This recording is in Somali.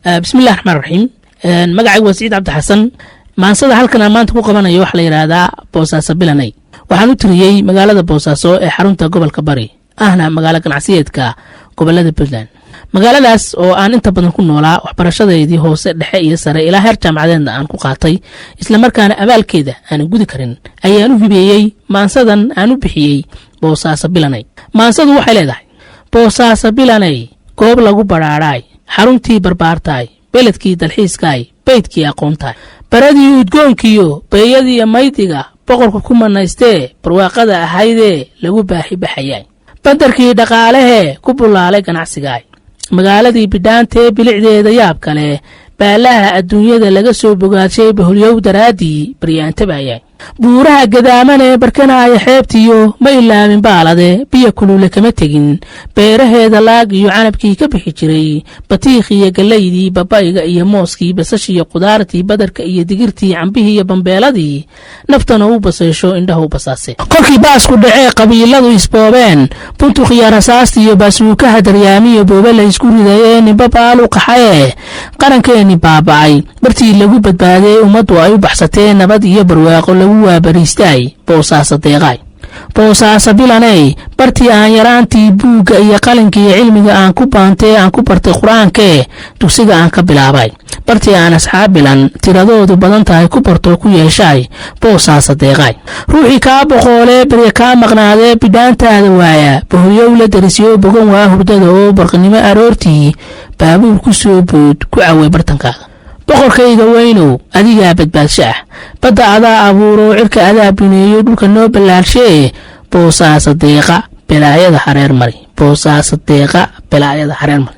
Bismillahi raxmaan raxiim. Magacaygu waa Siciid Cabdi Xasan. Maansada halkan aan maanta ku qabanayo waxaa la yidhaahdaa Boosaaso Bilanay. Waxaan u tiriyey magaalada Boosaaso ee xarunta gobolka Bari, ahna magaalo ganacsiyeedka gobolada Puntland. Magaaladaas oo aan inta badan ku noolaa, waxbarashadeydii hoose, dhexe iyo sare ilaa heer jaamacadeedna aan ku qaatay, islamarkaana abaalkeeda aanan gudi karin, ayaan u hibeeyey maansadan aan u bixiyey Boosaaso Bilanay. Maansadu waxay leedahay: Boosaaso Bilanay, goob lagu badhaadhaay, xaruntii barbaartaay, beledkii dalxiiskaay, beydkii aqoontaay, baradii udgoonkiyo beeyadiiyo maydiga boqorka ku manaystee, barwaaqada ahaydee lagu baaxi baxayaay, bandarkii dhaqaalehee ku bullaalay ganacsigaay, magaaladii bidhaantee bilicdeeda yaab kale, baalaha adduunyada laga soo bogaadshay, baholyow daraaddii baryaantabayaay, buuraha gadaamanee barkanaaya xeebtiyo ma ilaamin baalade, biyo kulule kama tegin, beeraheeda laag iyo canabkii ka bixi jiray, batiikhiyo gallaydii, babayga iyo mooskii, basashiyo qudaartii, badarka iyo digirtii, cambihii iyo bambeeladii, naftana u basaysho, indhaha u basaase. Kolkii baasku dhacee qabiiladu isboobeen, buntukhiyo rasaasta iyo baasuukaha daryaamiyo boobe la isku ridayee, ninba baalu qaxaye, qarankeenni baaba'ay, bartii lagu badbaadee ummaddu ay u baxsatee, nabad iyo barwaaqo lagu waabariistaay, Boosaaso deeqaay. Boosaaso Bilaney, bartii aan yaraantii buugga iyo qalinka iyo cilmiga aan ku baantee, aan ku bartay qur-aankee, dugsiga aan ka bilaabay, bartii aan asxaab bilan tiradoodu badan tahay ku bartoo ku yeeshaay, Boosaaso deeqaay. Ruuxii kaa boqoolee barya kaa maqnaadee bidhaantaada waaya, bahoyow la darisyo bogan waa hurdada oo barqnimo aroortii baabuur ku soo bood, ku caway bartankaaga. Boqorkayga weynow, adigaa badbaadsho ah, badda adaa abuuro, cirka adaa bineeyo, dhulka noo ballaalshee, Boosaaso deeqa, belaayada hareer mari. Boosaaso deeqa, belaayada hareer mari.